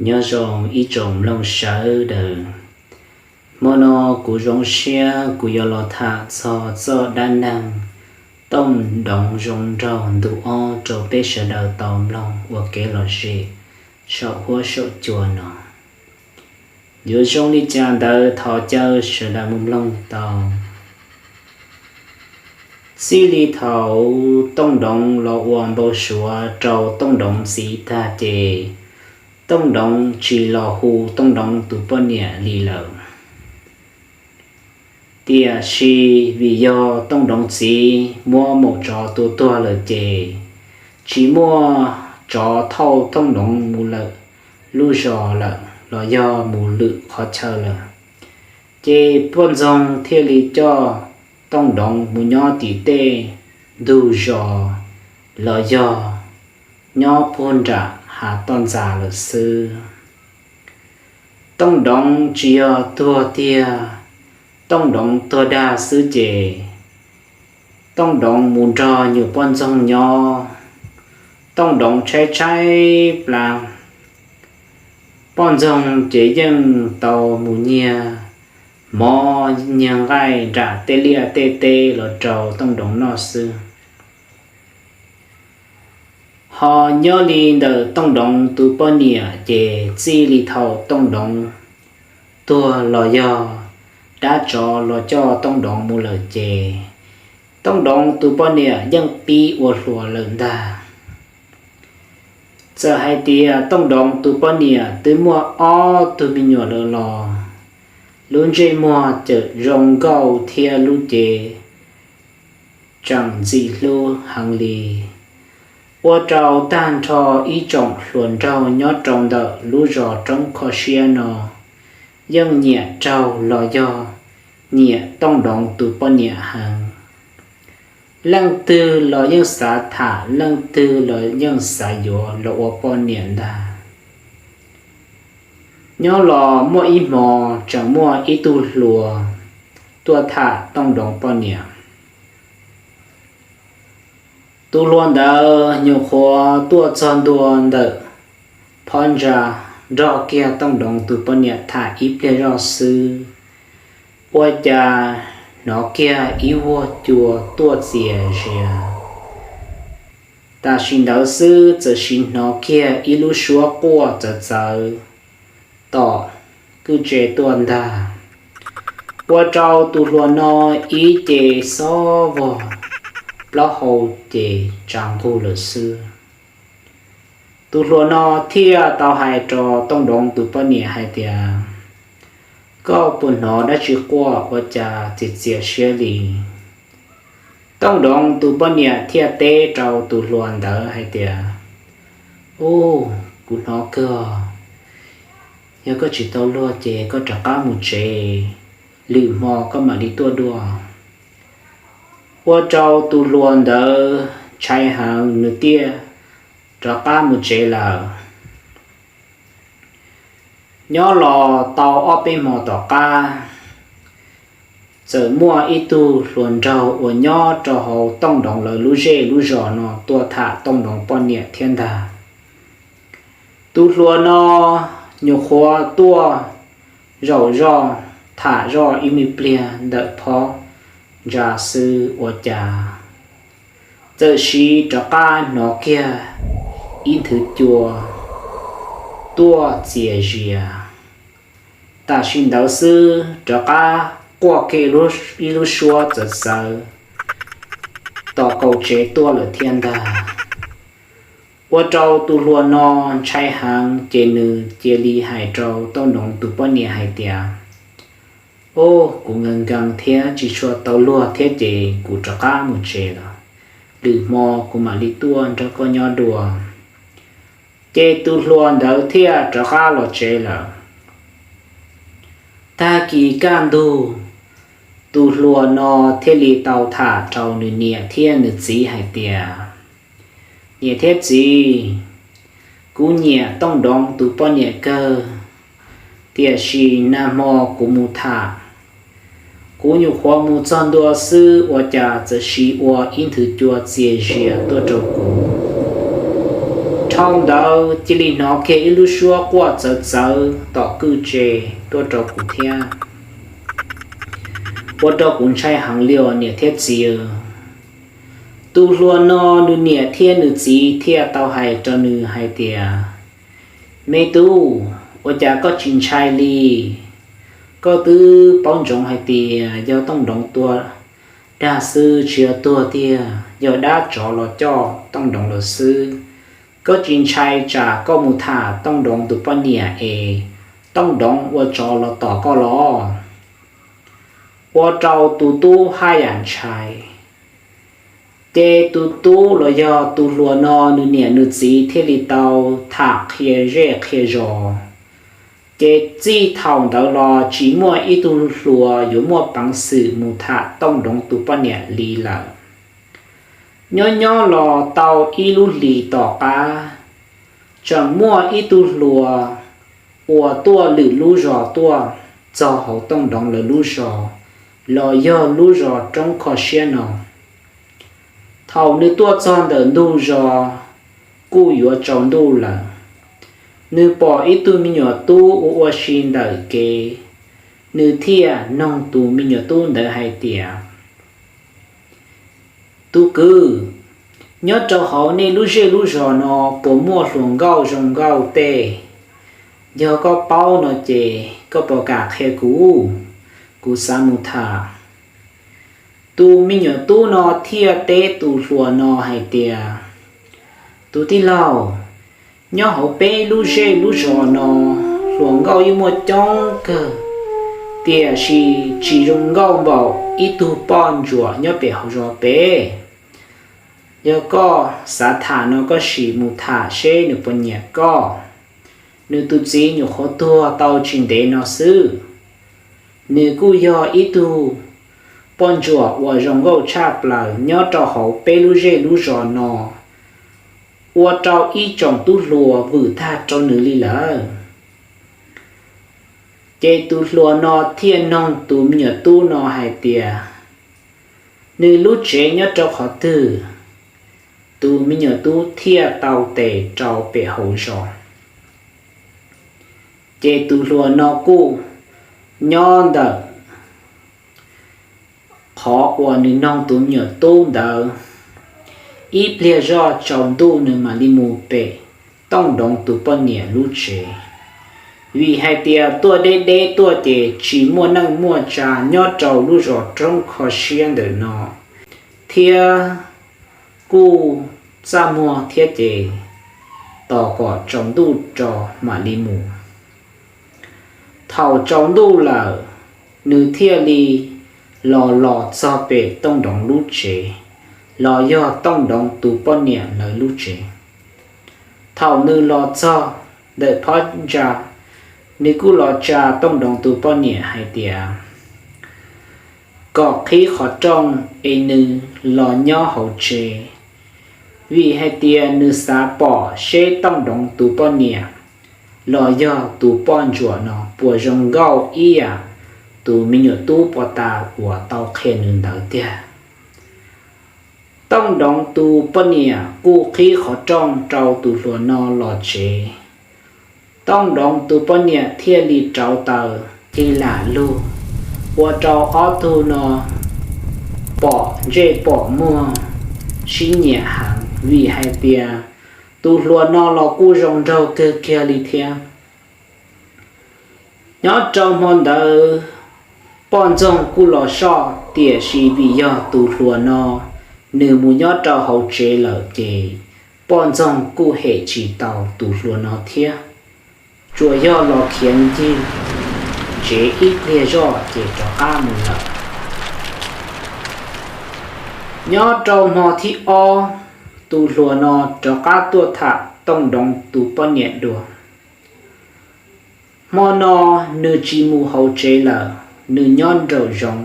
Nyob zoo ib tsoom mloog sawv daws, hmo no kuv zoo siab kuv yuav los tham txog txoj dab neeg Tooj Doov zoo nraug ntu ob rau peb sawv daws tau mloog ua kev lom zem saum huab saum cua no. Yuav zoo li cas ntawd thov caw sawv daws mus mloog tau. Txij li thaum Tooj Doov los ua npau suav rau Tooj Doov txiv tag ces Tooj Doov tsis los hu Tooj Doov tus poj niam li lawm. Tiam sis vim yog Tooj Doov txiv muab maum tsov tua tuag lawm ces tsis muaj tsov thauj Tooj Doov mus lawm lub zos lawm los yog mus lwm qhov chaw lawm. Ces poj ntxoog thiaj li coj Tooj Doov mus nyob tim tej ntug zos los yog nyob puag nram hav toj ntxas lawm xwb. Tooj Doov tsis yog tuag tiag, Tooj Doov tuag dag xwb ces Tooj Doov mus nrog nyuam poj ntxoog nyob. Tooj Doov tshaib tshaib plab, poj ntxoog ces yeej tau mus nyiag mov nyiag nqaij nram tej liaj tej teb los rau Tooj Doov noj xwb. Ho nyob li ntawm Tooj Doov tus poj niam ces txij li thaum Tooj Doov tuag los yog dab tsov los coj Tooj Doov mus lawm ces Tooj Doov tus poj niam yeej pib ua hluas lawm ntag. Txawm hais tias Tooj Doov tus poj niam twb muaj ob tug me nyuam lawm los lub ntsej muag tseem zoo nkauj thiab lub cev tseem ntxim hlub heev li, ua rau tag nrho ib tsoom hluas nraug nyob rau ntawm lub zos roob kho siab no yeej nyiam raug los yog nyiam Tooj Doov tus poj niam heev. Leej twg los yeej xav tham, leej twg los yeej xav yuav los ua poj niam ntag. Nyob los muaj ib hmo tseem muaj ib tug hluas tuaj tham Tooj Doov poj niam. Tus hluas ntawd nyuam qhuav tuaj txog ntua ntawm phab ntsa, nrog kiag Tooj Doov tus poj niam tham ib pliag zoj xwb, ua cas hnov kiag ib vuag cua tuaj txias zias. Tam sim ntawd xwb txawm sim hnov kiag ib lub suab quaj txawv txawv tom kwj tse tuaj ntag, ua rau tus hluas no ib ce xob vog, plaub hau ces tsa nqug lawm xwb. Tus hluas no thiaj tau hais rau Tooj Doov tus poj niam hais tias, koj puas hnov dab tsi quaj ua cas txias txias siab li? Tooj Doov tus poj niam thiaj teb rau tus hluas ntawd hais tias, ub, kuv hnov kawg, yog koj tsis tau luag ces koj rov qab mus tsev, lwm hmo koj mam li tuaj dua. Ua rau tus hluas ntawd ntshai heev, nws thiaj rov qab mus tsev lawm. Nyob los tau ob peb hmo tom qab, txawm muaj ib tug hluas nraug uas nyob rau hauv Tooj Doov lawv lub zej lub zos no tuaj tham Tooj Doov poj niam thiab ntag. Tus hluas no nyuam qhuav tuaj zaum zoj tham zoj ib me pliag ntawm phab ntsa xwb ua cas txawm sim rov qab hnov kiag ib nthwv cua tuaj txias zias. Tam sim ntawd xwb rov qab quaj kiag ib lub suab txawv txawv tom kaum tsev tuaj lawm thiab ntag. Ua rau tus hluas no ntshai heev ces nws cia li hais rau Tooj Doov tus poj niam hais tias, ub, kuv nkees nkees thiab tsis tshua tau luag thiab ces kuv rov qab mus tsev lawm, lwm hmo kuv mam li tuaj nrog koj nyob dua. Ces tus hluas ntawd thiaj rov qab los tsev lawm. Tag kis kaj ntug, tus hluas no thiaj li tau tham rau nws niam thiab nws txiv hais tias, niam thiab txiv, kuv nyiam Tooj Doov tus poj niam kawg, tiam sis nag hmo kuv mus tham, kuv nyuam qhuav mus txog ntua xwb ua cas txawm sim ua ib nthwv cua txias zias tuaj rau kuv. Dhau ntawd cia li hnov kiag ib lub suab quaj txawv txawv tom kwj tse tuaj rau kuv thiab. Ua rau kuv ntshai heev li os niam thiab txiv. Tus hluas no nws niam thiab nws txiv thiaj tau hais rau nws hais tias, Me tub, ua cas koj tsis ntshai li? Koj twb paub ntsoov hais tias yog tooj nroov tua dag xwb tsis yog tuag tiag, yog dab tsov los coj tooj nroov lawm xwb. Koj tsis ntshai tsam koj mus tham tooj nroov tus poj niam es tooj nroov ua tsov los tom koj los? Ua rau tus tub haj yam ntshai. Ces tus tub los yog tus hluas no nws niam nws txiv thiaj li tau tham qhia zej qhia zos. Ces txij thaum ntawd los tsis muaj ib tug hluas yuav muaj peev xwm mus tham tooj nroov tus poj niam li lawm. Nyob nyob los tau ib lub hlis tom qab, tseem muaj ib tug hluas uas tuaj lwm lub zos tuaj txog hauv tooj nroov lawv lub zos, los yog lub zos roob kho siab no. Thaum nws tuaj txog ntawm ntug zos, kuj yuav tsaus ntuj lawm. Nws pom ib tug me nyuam tub ua ua si ntawm kev, nws thiaj noog tus me nyuam tub ntawd hais tias, Tus kwv, nyob rau hauv nej lub zej lub zos no puas muaj hluas nkauj zoo nkauj tej? Yog koj paub no ces koj puas kam qhia kuv, kuv xav mus tham. Tus me nyuam tub no thiaj teb tus hluas no hais tias, Tus tij laug, nyob hauv peb lub zej lub zos no, hluas nkauj yeej muaj coob kawg, tiam sis tsis zoo nkauj npaum ib tug poj ntsuam nyob pem hauv zos peb. Yog koj xav tham no koj sim mus tham seb nws puas nyiam koj. Nws tus txiv nyuam qhuav tuag tau tsis ntev no xwb. Nws kuj yog ib tug poj ntsuam uas zoo nkauj tshaj plaws nyob rau hauv peb lub zej lub zos no, ua rau ib tsoom tub hluas vwm tag rau nws li lawm. Ces tus hluas no thiaj noog tus me nyuam tub no hais tias, Nws lub tsev nyob rau qhov twg? Tus me nyuam tub thiaj tau tes rau pem hauv zos. Ces tus hluas no kuj nyob ntawm qhov uas nws noog tus me nyuam tub ntawd. Ib pliag zoj tsaus ntuj nws mam li mus pem tooj nroov tus poj niam lub tsev. Vim hais tias tuaj deb deb tuaj ces tsis muaj neej muaj tsa nyob rau lub zos roob kho siab ntawm no, thiab kuj txaj muag thiab ces tos kom tsaus ntuj tso mam li mus. Thaum tsaus ntuj lawm, nws thiaj li los los txog pem tooj nroov lub tsev, los yog tooj nroov tus poj niam lawv lub tsev. Thaum nws los txog ntawm phab ntsa, nws kuj los tsa tooj nroov tus poj niam hais tias kom qhib qhov rooj es nws los nyob hauv tsev, vim hais tias nws xav pom seb tooj nroov tus poj niam los yog tus poj ntsuam no puas zoo nkauj ib yam tus me nyuam tub pov tas uas tau qhia nws ntawd tiag. Tooj nroov tus poj niam kuj qhib qhov rooj rau tus hluas no los tsev. Tooj nroov tus poj niam thiaj li rauv taws cig lam lug, ua rau ob tug no pom ntsej pom muag sib nyiam heev, vim hais tias tus hluas no los kuj zoo nraug kawg kiag li thiab. Nyob rau hmo ntawd, poj ntxoog kuj los soj, tiam sis vim yog tus hluas no nws mus nyob rau hauv tsev lawm ces poj ntxoog kuj hem tsis tau tus hluas no thiab, tsuas yog los khiav ncig tsev ib pliag zoj ces rov qab mus lawm. Nyob rau hmo thib ob, tus hluas no rov qab tuaj tham tooj nroov tus poj niam dua. Hmo no nws tsis mus hauv tsev lawm, nws nyob nraum zoov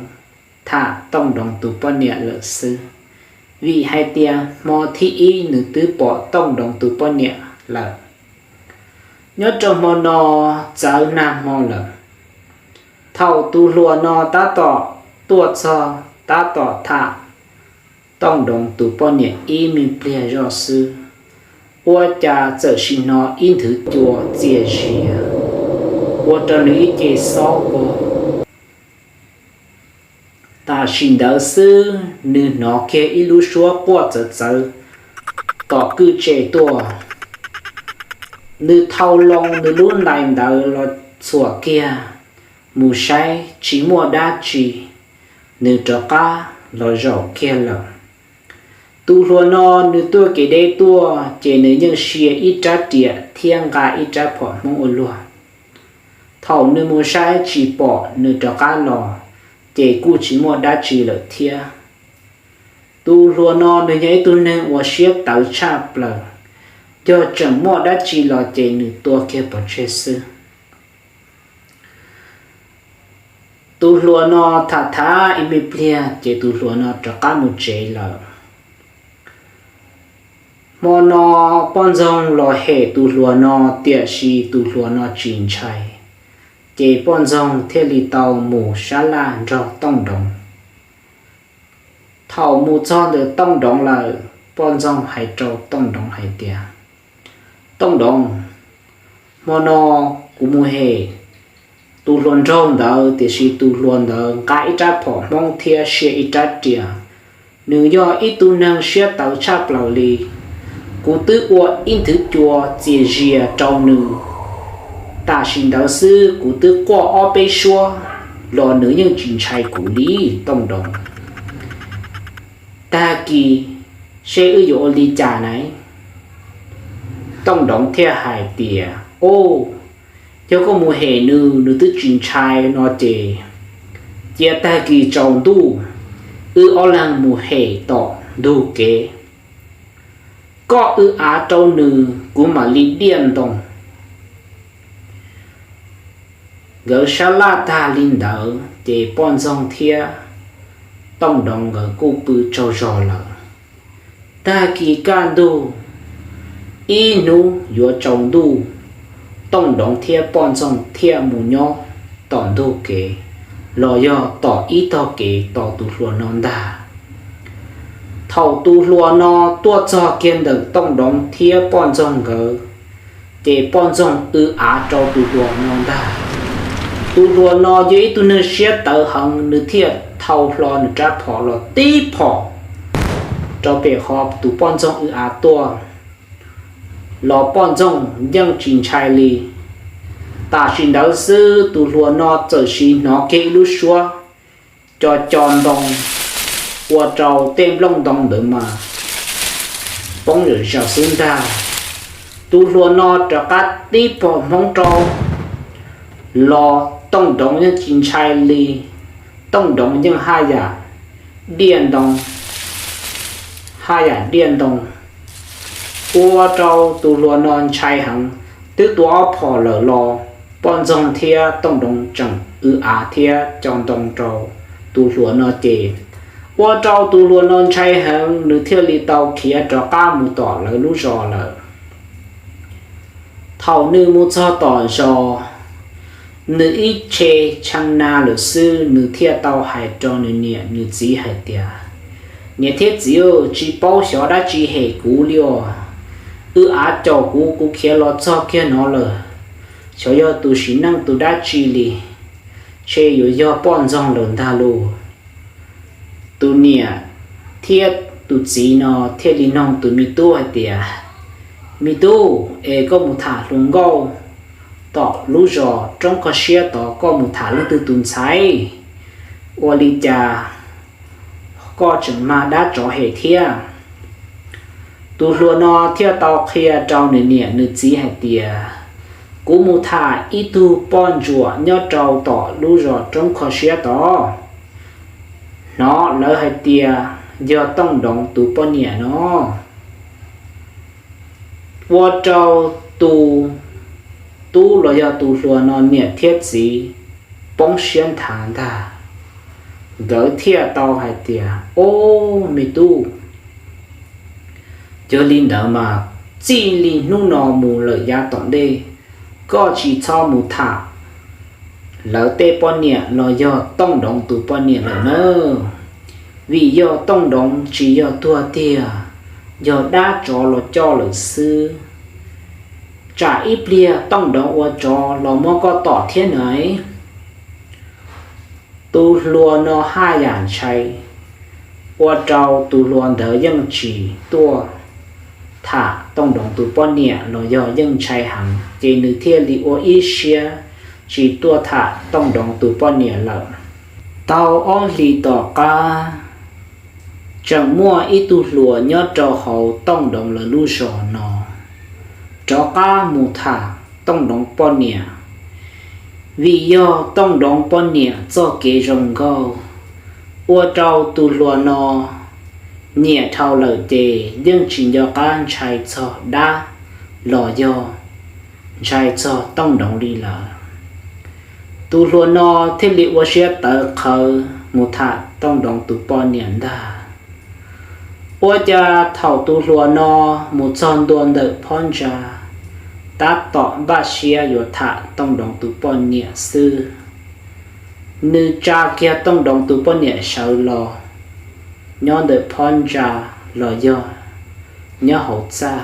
tham tooj nroov tus poj niam lawm xwb, vim hais tias hmo thib ib nws twb pom tooj nroov tus poj niam lawm. Nyob rau hmo no txawv nag hmo lawm, thaum tus hluas no tab tom tuaj txog tab tom tham tooj nroov tus poj niam ib me pliag zoj xwb, Ua cas txawm sim hnov ib nthwv cua txias zias, ua rau nws ib ce xob vog. Tam sim ntawd xwb nws hnov kiag ib lub suab quaj txawv txawv tom kwj tse tuaj. Nws thau loo nws lub ntais ntawd los txhuam kiag, mus saib tsis muaj dab tsi, nws rov qab los zaum kiag lawm. Tus hluas no nws tuaj kev deb tuaj ces nws yeej sia ib rab riam thiab nqa ib rab phom hmoob ua luag. Thaum nws mus saib tsis pom nws rov qab los, ces kuj tsis muaj dab tsi lawm thiab. Tus hluas no nws yog ib tug neeg uas siab tawv tshaj plaws, yog tseem muaj dab tsi los ces nws tua kiag pov tseg xwb. Tus hluas no tham tham ib me pliag ces tus hluas no rov qab mus tsev lawm. Hmo no poj ntxoog los hem tus hluas no, tiam sis tus hluas no tsis ntshai, ces poj ntxoog thiaj li tau mus sab laj nrog Tooj Doov. Thaum mus txog ntawm Tooj Doov lawm, poj ntxoog hais rau Tooj Doov hais tias, Tooj Doov, hmo no kuv mus hem tus hluas nraug ntawd, tiam sis tus hluas ntawd nqa ib rab phom hmoob thiab sia ib rab riam. Nws yog ib tug neeg siab tawv tshaj plaws li. Kuv twb ua ib nthwv cua txias zias rau nws, tam sim ntawd xwb kuv twb quaj ob peb suab los nws yeej tsis ntshai kuv li, Tooj Doov. Tag kis seb wb yuav ua li cas na? Tooj Doov thiaj hais tias, Au, yog koj mus hem nws, nws twb tsis ntshai no ces cia tag kis tsaus ntuj wb ob leeg mus hem tom ntug kev. Koj w av rau nws, kuv mam li diaj ntoo. Nkawd sab laj tag li ntawd ces poj ntxoog thiab Tooj Doov nkawd kuj pw tsaug zog lawm. Tag kis kaj ntug, ib hnub yuav tsaus ntuj, Tooj Doov thiab poj ntxoog thiaj mus nyob tom ntug kev los yog tom ib tog kev tos tus hluas no ntag. Thaum tus hluas no tuaj txog kiag ntawm Tooj Doov thiab poj ntxoog nkawd, ces poj ntxoog w av rau tus hluas no ntag. Tus hluas no yog ib tug neeg siab tawv heev, nws thiaj thau hlo nws rab phom los tib phom rau pem qhov tus poj ntxoog w av tuaj los poj ntxoog yeej tsis ntshai li. Tam sim ntawd xwb tus hluas no txawm sim hnov kiag ib lub suab co co ntoo, ua rau tej nplooj ntoo ntawd mas poob zam zaws xwb ntag. Tus hluas no rov qab tib phom hmoob rau los Tooj Doov yeej tsis ntshai li. Tooj Doov yeej haj yam diaj ntoo, haj yam diaj ntoo, ua rau tus hluas no ntshai heev. Twb tua ob phom lawm los poj ntxoog thiab Tooj Doov tseem w av thiab co ntoo rau tus hluas no ces ua rau tus hluas no ntshai heev, nws thiaj li tau khiav rov qab mus tom lawv lub zos lawm. Thaum nws mus txog tom zos, nws ib tshe tshee na lawm xwb, nws thiaj tau hais rau nws niam nws txiv hais tias, Niam thiab txiv, tsis paub xyov dab tsi hem kuv li os. W av caum kuv, kuv khiav los txog kiag no lawm, xyov yog tus sim neej tus dab tsi li, ntshe yuav yog poj ntxoog lawm ntag lauj. Tus niam thiab tus txiv no thiaj li noog tus me tub hais tias, Me tub, es koj mus tham hluas nkauj tom lub zos roob kho siab tod, koj mus tham leej twg tus ntxhais? Ua li cas koj tseem mag dab tsov hem thiab? Tus hluas no thiaj tau qhia rau nws niam nws txiv hais tias, Kuv mus tham ib tug poj ntsuam nyob rau tom lub zos roob kho siab tod. Hnov lawv hais tias yog Tooj Doov tus poj niam no. Ua rau tus tub los yog tus hluas no niam thiab txiv poob siab nthav ntag. Nkawd thiaj tau hais tias, Ob, me tub, yog li ntawd mas txij li hnub no mus lawm yav tom ntej, koj tsis txhob mus tham lawv tej poj niam los yog Tooj Doov tus poj niam lawm nawb. Vim yog Tooj Doov tsis yog tuag tiag, yog dab tsov los coj lawm xwb. Tsam ib pliag tooj doov ua tsov los muab koj tom thiab nawb. Tus hluas no haj yam ntshai, ua rau tus hluas ntawd yeej tsis tuaj tham tooj doov tus poj niam los yog yeej ntshai heev, ces nws thiaj li ua ib siab tsis tuaj tham tooj doov tus poj niam lawm. Tau ob hlis tom qab, tseem muaj ib tug hluas nyob rau hauv tooj doov lawv lub zos no rov qab mus tham tooj doov poj niam. Vim yog tooj doov poj niam txoj kev zoo nkauj, ua rau tus hluas no nyiam dhau lawm ces yeej tsis nco qab ntshai txog dab los yog ntshai txog tooj doov li lawm. Tus hluas no thiaj li ua siab tawv qhawv mus tham tooj doov tus poj niam ntag. Ua cas thaum tus hluas no mus txog ntua ntawm phab ntsa, tab tom npaj siab yuav tham tooj doov tus poj niam xwb, nws tsa kiag tooj doov tus poj niam sawv los nyob ntawm phab ntsa los yog nyob hauv txaj,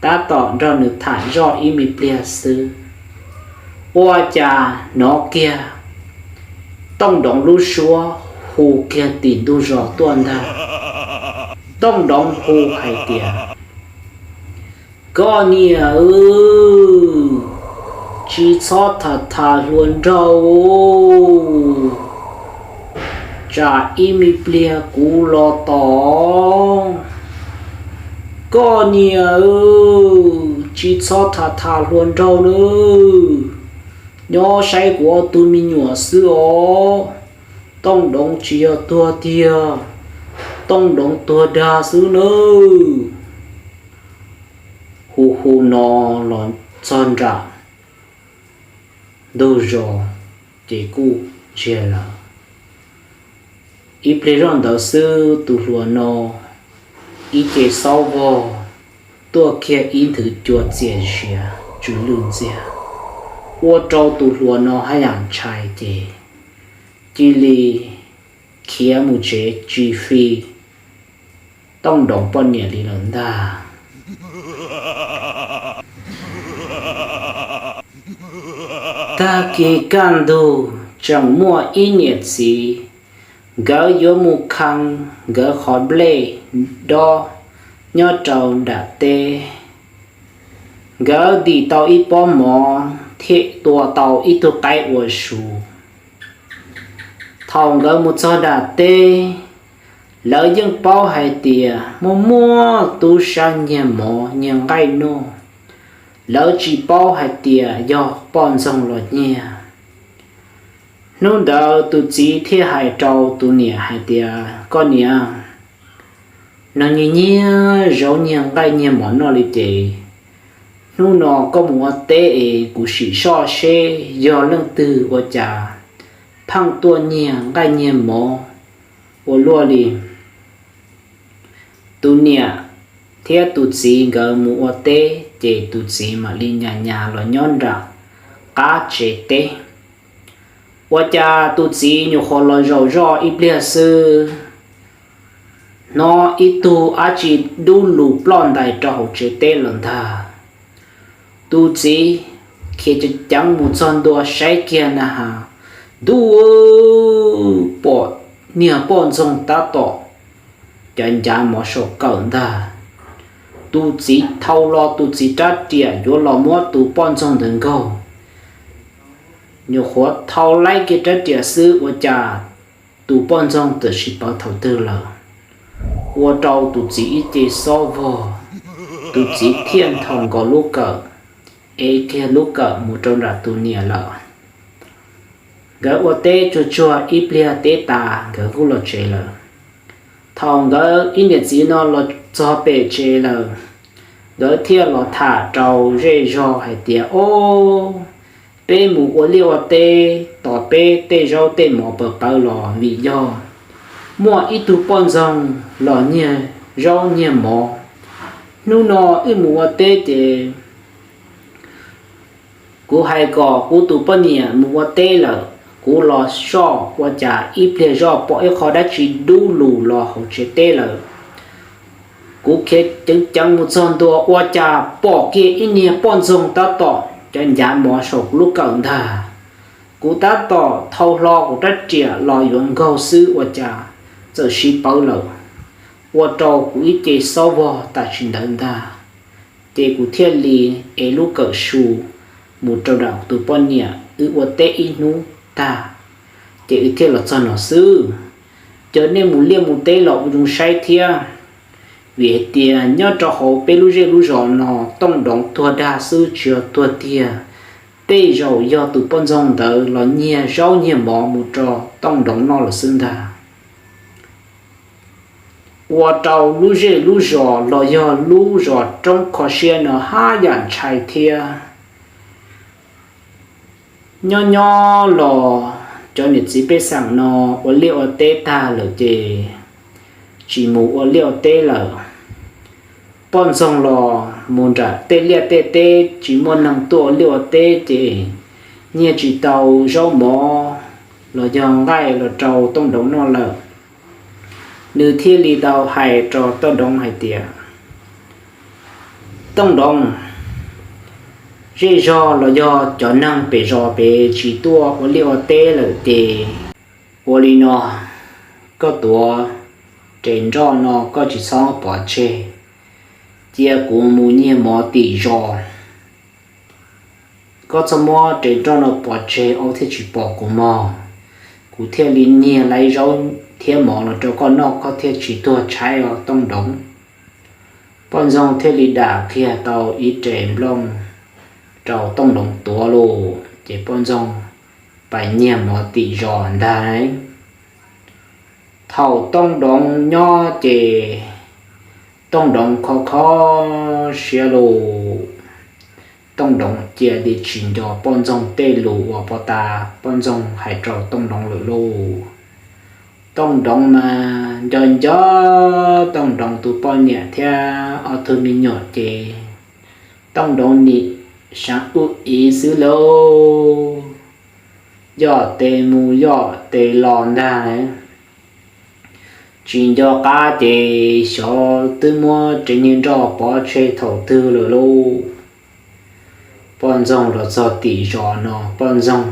tab tom nrog nws tham zoj ib me pliag xwb, ua cas hnov kiag tooj doov lub suab hu kiag tim ntug zos tuaj ntag. Tooj doov hu hais tias, koj niam, tsis txhob tham tham hluas nraug, tsam ib me pliag kuv los tom. Koj niam, tsis txhob tham tham hluas nraug nawb, nyob saib kuv ob tug me nyuam xwb os. Tooj doov tsis yog tuag tiag, tooj doov tuag dag xwb nawb. Hu hu no los txog nram ntug zos ces kuj ntsiag lawm. Ib pliag zoj ntawd xwb tus hluas no ib ce xob vog tuaj kiag ib nthwv cua txias zias tsw lwj ntxiag, ua rau tus hluas no haj yam ntshai ces cia li khiav mus tsev tsis fi tooj doov poj niam li lawm ntag. Tag kis kaj ntug tseem muaj ib niam txiv, nkawd yuav mus khee nkawd qhov nplej dob nyob rau nram teb. Nkawd ntim tau ib pob mov thiab tua tau ib tug qaib ua su. Thaum nkawd mus txog nram teb, lawv yeej paub hais tias muaj muaj tub sab nyiag mov nyiag nqaij noj, lawv tsis paub hais tias yog poj ntxoog los nyiag. Hnub ntawd tus txiv thiaj hais rau tus niam hais tias, koj niam, no nyiag nyiag zaub nyiag nqaij nyiag mov noj li ces hnub no koj mus ua teb es kuv sim soj seb yog leej twg ua cas pheej tuaj nyiag nqaij nyiag mov ua luaj li. Tus niam thiab tus txiv nkawd mus ua teb ces tus txiv mam li nyas nyas los nyob nram qab tsev teb. Ua cas tus txiv nyuam qhuav los zaum zoj ib pliag xwb, hnov ib tug dab tsi dub lus ploj ntais rau hauv tsev teb lawm ntag. Tus txiv khiav ceev ceev mus txog ntua saib kiag na has, ntuj, pom niag poj ntxoog tab tom cav ncav mov saum kawm ntag. Tus txiv thau los tus txiv rab riam yuav los muab tus poj ntxoog ntawd nkaug. Nyuam qhuav thau laib kiag rab riam xwb ua cas tus poj ntxoog txawm sis pawv thaum twg lawm, ua rau tus txiv ib ce xob vog. Tus txiv thiaj nthos nkaus lub kawm, ev kiag lub kawm mus rau nram tus niam lawm. Nkawd ua teb tsuag tsuag ib pliag teb tas nkawd kuj los tsev lawm. Thaum nkawd ib niam txiv no los txog pem tsev lawm, nkawd thiaj los tham rau zej zog hais tias, o, peb mus ua liaj ua teb tos peb tej zaub tej mov pawv pawv los vim yog muaj ib tug poj ntxoog los nyiag zaub nyiag mov. Hnub no wb mus ua teb ces kuv hais kom kuv tus poj niam mus ua teb lawm, kuv los soj ua cas ib pliag zoj pom ib qho dab tsi dub lus los hauv tsev teb lawm. Kuv khiav ceev ceev mus txog ntua ua cas pom kiag ib niag poj ntxoog tab tom cov ncav mov saum kuv lub kawm ntag. Kuv tab tom thau hlo kuv rab riam los yuav nkaug xwb ua cas txawm sib pawv lawm, ua rau kuv ib ce xob vog tam sim ntawd ntag. Ces kuv thiaj li ev lub kawm su mus rau nram tus poj niam wb ua teb ib hnub tag, ces wb thiaj los txog no xwb. Ces nej mus liaj mus teb los ua zoo saib thiab, vim hais tias nyob rau hauv peb lub zej lub zos no Tooj Doov tuag dag xwb tsis yog tuag tiag. Tej zaum yog tus poj ntxoog ntawd los nyiag zaub nyiag mov mus rau Tooj Doov noj lawm xwb ntag. Ua rau lub zej lub zos los yog lub zos roob kho siab no haj yam ntshai thiab. Nyob nyob los cov niam txiv pej xeem no ua liaj ua teb tag lawm ces tsis mus ua liaj ua teb lawm. Poj ntxoog los mus nram tej liaj tej teb tsis muaj neeg tuaj ua liaj ua teb ces nyiag tsis tau zaub mov los yog nqaij los rau Tooj Doov noj lawm. Nws thiaj li tau hais rau Tooj Doov hais tias, Tooj Doov, zej zog los yog cov neeg pem zos pem tsis tuaj ua liaj ua teb lawm ces ua li no, koj tuav res nroj no koj tsis txhob pov tseg, cia kuv mus nyiag mov tim zos. Koj txhob muab res nroj no pov tseg, aub thiaj tsis pom kuv mog. Kuv thiaj li nyiag laiv zaub thiab mov los rau koj noj, koj thiaj tsis tuag tshaib os Tooj Doov. Poj ntxoog thiaj li dam kiag tau ib res nplooj rau Tooj Doov tuav lauj, ces poj ntxoog pais nyiag mov tim zos ntag. Thaum Tooj Doov nyob ces Tooj Doov kho kho siab lauj. Tooj Doov cia li tsis nco poj ntxoog tej lus uas pov tas poj ntxoog hais rau Tooj Doov lawm lauj. Tooj Doov mas nco nco Tooj Doov tus poj niam thiab ob tug me nyuam ces Tooj Doov nim saav ub iv xwb lauj. Yoj tes mus yoj tes los ntag. Tsis nco qab ces xyov twb muab res nyiag nroj pov tseg thaum twg lawm lauj. Poj ntxoog los txog tim zos no poj ntxoog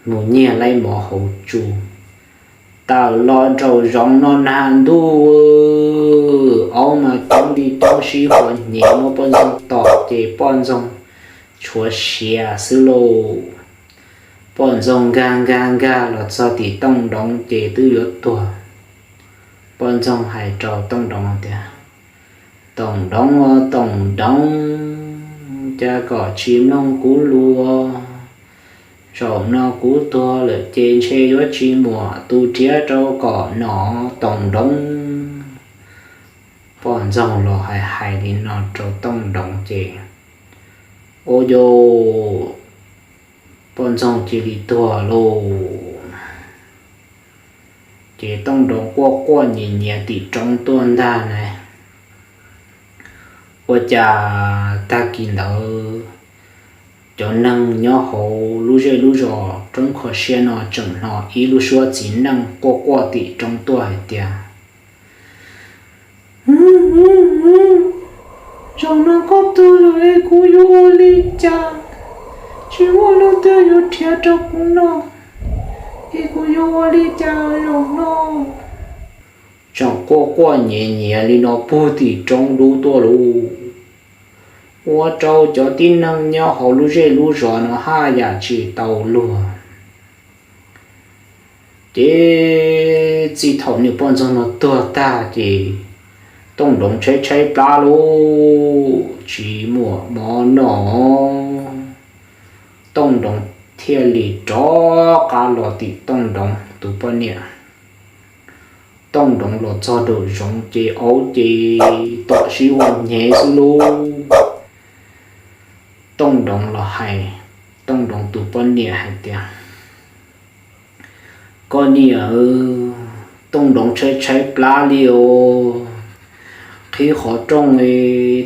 mus nyiag laib mov hauv tsu, tawm los nraum zoov no nag ntuj, aub mas coob li coob sib huas hnyev muab poj ntxoog tom ces poj ntxoog tshuav siav xwb lauj. Poj ntxoog nkag nkag nkag los txog tim Tooj Doov ces twb yuav tuag. Poj ntxoog hais rau Tooj Doov tias, Tooj Doov os Tooj Doov, cas koj tsis mloog kuv lus? Zaum no kuv tuag lawm ces ntshe yuav tsis muaj tus nrhiav rau koj noj Tooj Doov. Poj ntxoog los hais hais li no rau Tooj Doov ces, ua cas poj ntxoog cia li tuag lauj. Ces Tooj Doov quaj quaj nyiav nyiav tim roob tuaj ntag na. Ua cas tag kis ntawd cov neeg nyob hauv lub zej lub zos roob kho siab no tseem hnov ib lub suab txiv neej quaj quaj tim roob tuaj hais tias, Zaum no koj tuag lawm es kuv yuav ua li cas? Tsis muaj leej twg yuav nrhiav rau kuv noj, es kuv yuav ua li cas zaum no? Tseem quaj quaj nyiav nyiav li no puag tim roob dub tuaj lauj. Ua rau cov tib neeg nyob hauv lub zej lub zos no haj yam tsis tau luag. Ces txij thaum niag poj ntxoog no tuag tag ces Tooj Doov tshaib tshaib plab lauj, tsis muaj mov noj. Tooj Doov thiaj li rov qab los tim Tooj Doov tus poj niam. Tooj Doov los txog nraum zoov ces aub ces tom sib huas hnyev xwb lauj. Tooj Doov los hais Tooj Doov tus poj niam hais tias, koj niam, Tooj Doov tshaib tshaib plab li os, qhib qhov rooj,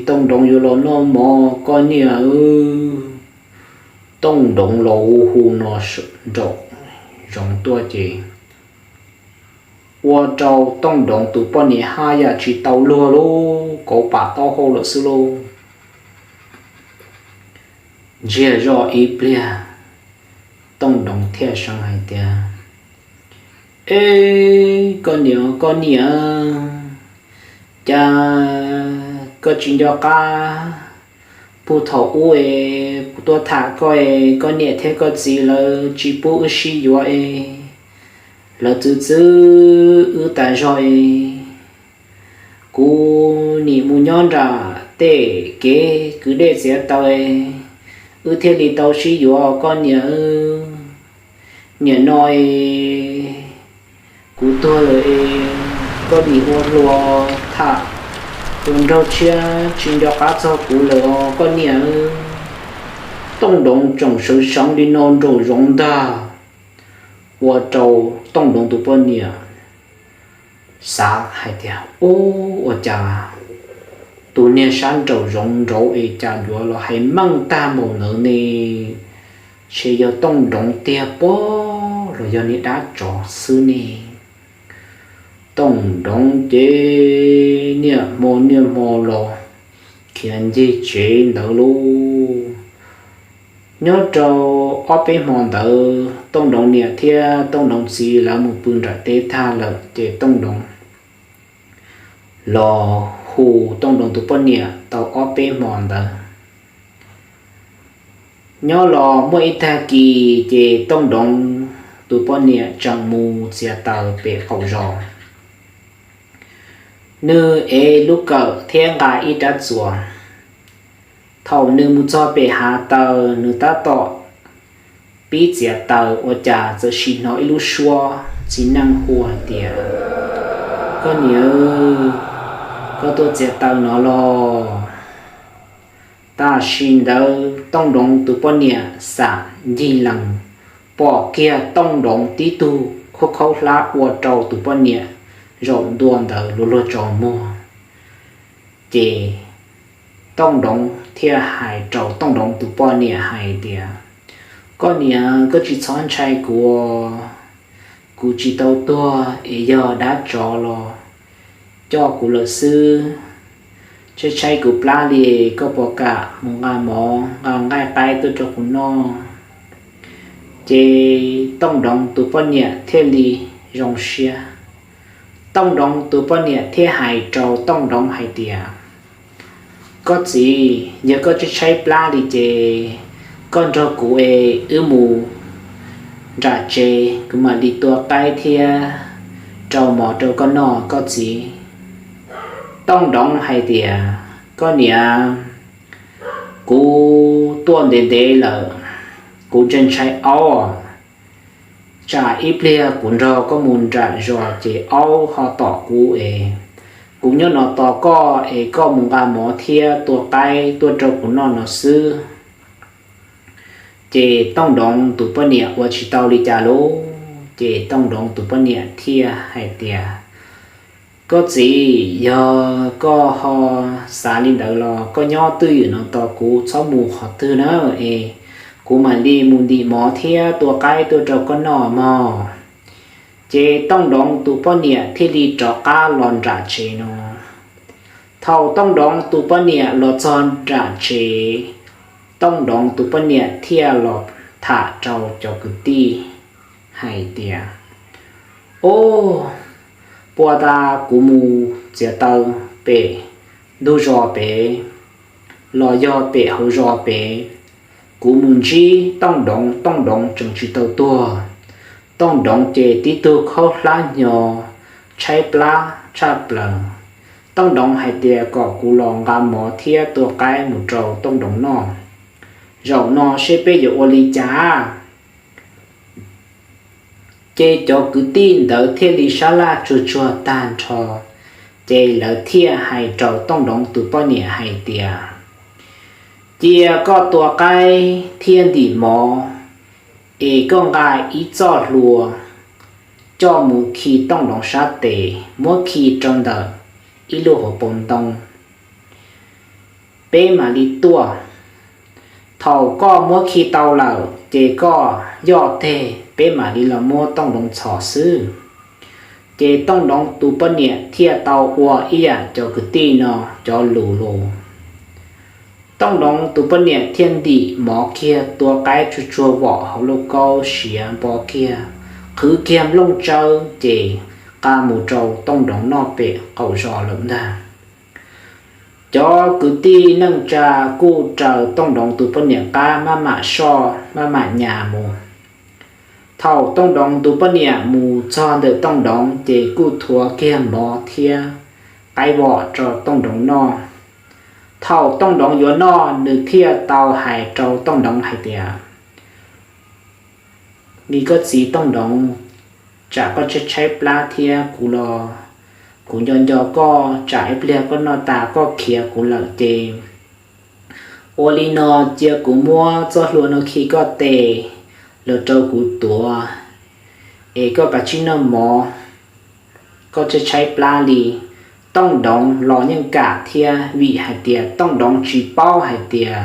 Tooj Doov yuav los noj mov koj niam. Tooj Doov los hu hu no nraum zoov tuaj ces ua rau Tooj Doov tus poj niam haj yam tsis tau luag lauj. kauv pam taub hau lawm xwb lauj. Ntsiag zog ib pliag, Tooj Doov thiaj seev hais tias, Eb, koj niam, koj niam, cas koj tsis nco qab puag thaum ub es kuv tuaj tham koj es koj niam thiab koj txiv lawv tsis pub wb sib yuav es lawv txwv txwv wb tas zog es kuv nim mus nyob nram tej kev kwv dej txiav taws es wb thiaj li tau sib yuav koj niam. Niam no es kuv tuag lawm es koj nim ua hluas tham hluas nraug tshiab tsis nco qab txog kuv lawm os koj niam. Tooj Doov tseem sawv seev li no nraum zoov ntag, ua rau Tooj Doov tus poj niam xav hais tias, Ub, ua cas tus niag sab nraum zoov nraud es cas yuav los hais meej tag npaum ntawd ne? Ntshe yog Tooj Doov tiag pob los yog niag dab tsov xwb ne. Tooj Doov ces niaj hmo niaj hmo los khiav ncig tsev ntawd lauj. Nyob rau ob peb hmo ntawd Tooj Doov niam thiab Tooj Doov txiv lawv mus pw nram teb tag lawm ces Tooj Doov los hu Tooj Doov tus poj niam tau ob peb hmo ntawd. Nyob los muaj ib tag kis ces Tooj Doov tus poj niam tseem mus txiav taws pem qaum zos. Nws ev lub kawm thiab nqa ib rab txuas. Thaum nws mus txog pem hav taws, nws tab tom pib txiav taws ua cas txawm sim hnov ib lub suab txiv neej hu hais tias, Koj niam, koj tuaj txiav taws no los? Tam sim ntawd Tooj Doov tus poj niam xam ncig lees, pom kiag Tooj Doov tib tug khaub khaub hlab ua rau tus poj niam zaum ntua ntawd luag luag tsaus muag. Ces Tooj Doov thiaj hais rau Tooj Doov tus poj niam hais tias, Koj niam, koj tsis txhob ntshai kuv, kuv tsis tau tuag es yog dab tsov los coj kuv lawm xwb. Tshaib tshaib kuv plab li, koj puas kam mus nqa mov nqa nqaij qaib tuaj rau kuv noj? Ces Tooj Doov tus poj niam thiaj li zoo siab. Tooj Doov tus poj niam thiaj hais rau Tooj Doov hais tias, Koj txiv, yog koj tshaib tshaib plab li ces koj nrog kuv es wb mus nram tsev, kuv mam li tua qaib thiab rau mov rau koj noj koj txiv. Tooj Doov hais tias, Koj niam, kuv tuaj ntev ntev lawm, kuv ntshai ntshai aub, tsam ib pliag kuv nrog koj mus nram zos ces aub ho tom kuv es kuv nyob no tos koj es koj mus nqa mov thiab tua qaib tuaj rau kuv noj no xwb. Ces Tooj Doov tus poj niam ua tsis tau li cas lauj, ces Tooj Doov tus poj niam thiaj hais tias, Koj txiv, yog koj ho xav li ntawd los koj nyob twj ywm no tos kuv, txhob mus qhov twg na, es kuv mam li mus ntim mov thiab tua qaib tuaj rau koj noj mog. Ces Tooj Doov tus poj niam thiaj li rov qab los nram tsev no. Thaum Tooj Doov tus poj niam los txog nram tsev, Tooj Doov tus poj niam thiaj los tham rau cov kwv tij hais tias, Ob, puag ta kuv mus txiav taws pem ntug zos pem los yog pem hauv zos pem, kuv mus ntsib Tooj Doov, Tooj Doov tseem tsis tau tuag. Tooj Doov ces tib tug khaub hlab hnyo, tshaib plab tshaj plaws. Tooj Doov hais tias kom kuv los nqa mov thiab tua qaib mus rau Tooj Doov noj. Zaum no seb peb yuav ua li cas? Ces cov kwv tij ntawd thiaj li sab laj tsuag tsuag tag nrho, ces lawv thiaj hais rau Tooj Doov tus poj niam hais tias, Cia koj tua qaib thiab ntim mov, es koj nqa ib txoj hlua coj mus khi Tooj Doov sab tes, muab khi rau ntawm ib lub hauv paus ntoo, peb mam li tuaj. Thaum koj muab khi tau lawm ces koj yoj teg, peb mam li los muab Tooj Doov txhom xwb. Ces Tooj Doov tus poj niam thiaj tau ua ib yam cov kwv tij no cov lus lus. Tooj Doov tus poj niam thiaj ntim mov kiag tua qaib tsuag tsuag vom hauv lauj kaub siav npo kiag, qhwv kiag nplooj tsawb ces nqa mus rau Tooj Doov noj pem qaum zos lawm ntag. Cov kwv tij neej tsa kuj raws Tooj Doov tus poj niam qab maj mam soj maj mam nyas mus. Thaum Tooj Doov tus poj niam mus txog ntawm Tooj Doov ces kuj thuav kiag mov thiab qaib vom rau Tooj Doov noj. Thaum Tooj Doov yuav noj nws thiaj tau hais rau Tooj Doov hais tias, Li koj txiv Tooj Doov, tsam koj tshaib tshaib plab thiab kuv los kuv nco nco koj, tsam ib pliag koj noj tas koj khiav kuv lawm ces ua li no, cia kuv muab txoj hlua no khi koj tes los rau kuv tuav, es koj kav tsij noj mov, koj tshaib tshaib plab li. Tooj Doov los yeej kam thiab, vim hais tias Tooj Doov tsis paub hais tias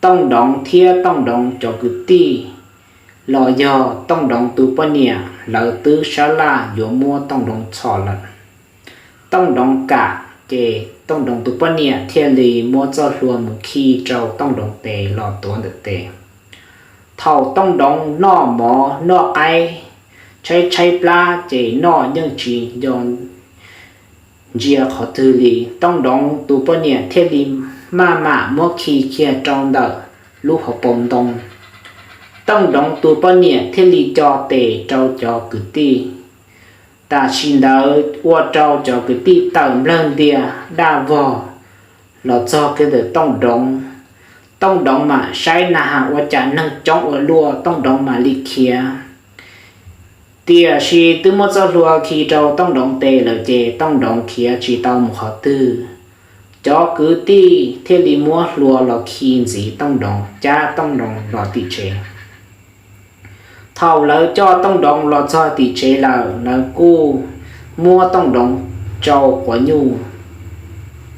Tooj Doov thiab Tooj Doov cov kwv tij los yog Tooj Doov tus poj niam lawv twb sab laj yuav muab Tooj Doov txhom lawm. Tooj Doov kam ces Tooj Doov tus poj niam thiaj li muab txoj hlua mus khi rau Tooj Doov tes los tuav ntawm tes. Thaum Tooj Doov noj mov noj qaib, tshaib tshaib plab ces noj yeej tsis nco ntsia qhov twg li. Tooj Doov tus poj niam thiaj li maj mam muab khi kiag rau ntawm lub hauv paus ntoo. Tooj Doov tus poj niam thiaj li co tes rau cov kwv tij. Tam sim ntawd ua rau cov kwv tij tawm nplawg ntia daj vog los txog kiag ntawm Tooj Doov. Tooj Doov mam saib na has ua cas neeg coob ua luaj, Tooj Doov mam li khiav. Tiam sis twb muab txoj hlua khi rau Tooj Doov tes lawm ces Tooj Doov khiav tsis tau mus qhov twg. Cov kwv tij thiaj li muab hlua los khi ntxiv Tooj Doov, cab Tooj Doov los tim tsev. Thaum lawv coj Tooj Doov los txog tim tsev lawm, lawv kuj muab Tooj Doov tsau quav nyuj,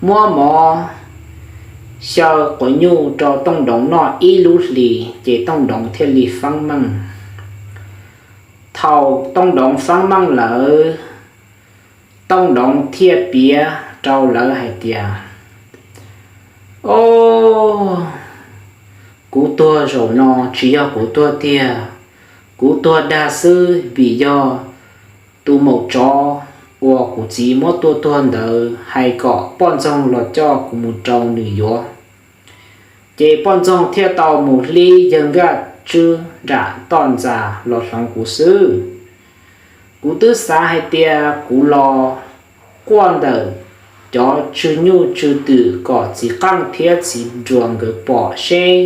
muab mov xyaw quav nyuj rau Tooj Doov noj ib lub hlis ces Tooj Doov thiaj li feeb meej. Thaum Tooj Doov feeb meej lawm, Tooj Doov thiaj piav rau lawv hais tias, Au, kuv tuag zaum no tsis yog kuv tuag tiag, kuv tuag dag xwb vim yog tus maum tsov uas kuv txiv muab tua tuag ntawd hais kom poj ntxoog los coj kuv mus rau nws yuav. Ces poj ntxoog thiaj tau mus hlib yawg Nkaj Tswb nram toj ntxas los hloov kuv xwb. Kuv twb xav hais tias kuv los quaj ntawm cov tswv nyuj tswv twm kom txiv qeej thiab txiv nruas nkawd pom seb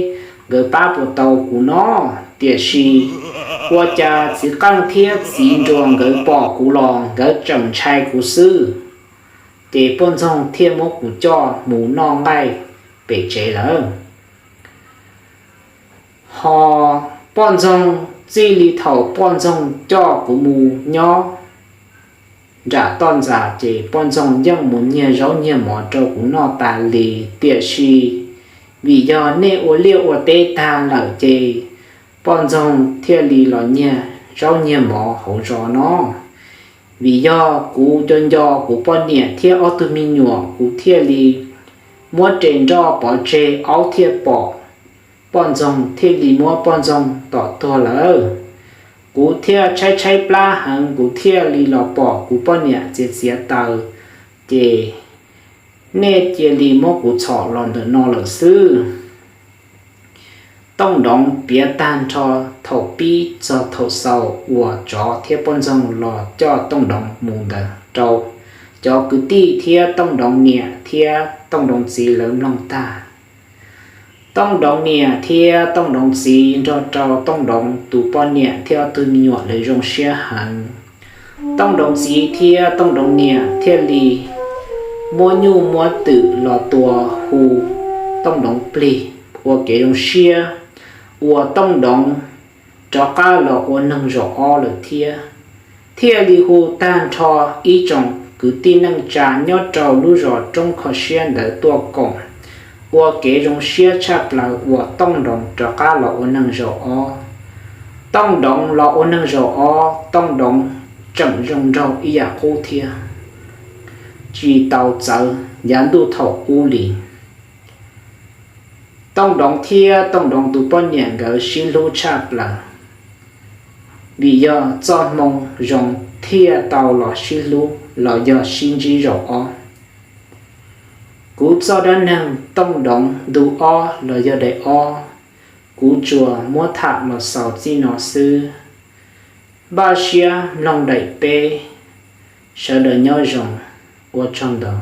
nkawd pab puas tau kuv no, tiam sis ua cas txiv qeej thiab txiv nruas nkawd pom kuv los nkawd tseem ntshai kuv xwb. Ces poj ntxoog thiaj muab kuv coj mus noj nqaij pem tsev lawm. Ho poj ntxoog, txij li thaum poj ntxoog coj kuv mus nyob nram toj ntxas ces poj ntxoog yeej mus nyiag zaub nyiag mov rau kuv noj tas li. Tiam sis vim yog nej ua liaj ua teb tag lawm ces poj ntxoog thiaj li los nyiag zaub nyiag mov hauv zos no. Vim yog kuv nco nco kuv poj niam thiab ob tug me nyuam, kuv thiaj li muab res nroj pov tseg, aub thiaj pom poj ntxoog, thiaj li muab poj ntxoog tom tuag lawm. Kuv thiaj tshaib tshaib plab heev, kuv thiaj li los pom kuv poj niam txiav txiav taws, ces nej cia li muab kuv txhom los ntawm no lawm xwb. Tooj Doov piav tag nrho thaum pib txog thaum xaus uas tsov thiab poj ntxoog los coj Tooj Doov mus ntawd rau cov kwv tij thiab Tooj Doov niam thiab Tooj Doov txiv lawv mloog tag. Tooj Doov niam thiab Tooj Doov txiv nrog rau Tooj Doov tus poj niam thiab ob tug me nyuam lawv zoo siab heev. Tooj Doov txiv thiab Tooj Doov niam thiaj li muab nyuj muab twm los tua hu Tooj Doov plig ua kev zoo siab uas Tooj Doov rov qab los ua neeg zaum ob lawm thiab. Thiaj li hu tag nrho ib tsoom kwv tij neej tsa nyob rau lub zos roob kho siab ntawd tuaj koom ua kev zoo siab tshaj plaws uas Tooj Doov rov qab los ua neeg zaum ob. Tooj Doov los ua neeg zaum ob, Tooj Doov tseem zoo nraug ib yam qub thiab, tsis tau txawv yav ntuj thaum ub li. Tooj Doov thiab Tooj Doov tus poj niam nkawd sib hlub tshaj plaws, vim yog txoj hmoo zoo thiaj tau los sib hlub los yog sib ntsib zaum ob. Kuv txoj dab neeg Tooj Doov ntu ob los yog daim ob, kuv tsuas muab tham los xaus txij no xwb. Npaj siab mloog daim peb, sawv daws nyob zoo, ua tsaug ntau.